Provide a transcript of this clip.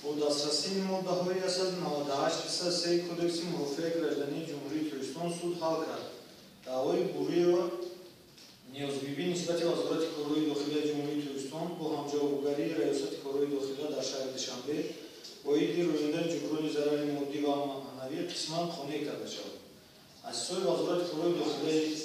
Бо дастрасии моддаҳои 198 қисми 3 Кодекси мурофиаи граждании Ҷумҳурии Тоҷикистон суд ҳал кард. Даъвои Буриева Ниёзбибӣ нисбати Вазорати корҳои дохилияи Ҷумҳурии Тоҷикистон бо ҳамҷавобгарии Раёсати корҳои дохила дар шаҳри Душанбе оиди рӯёндани ҷуброни зарари моддӣ ва маънавӣ қисман қонеъ карда шавад. Аз ҳисоби Вазорати корҳои дохилияи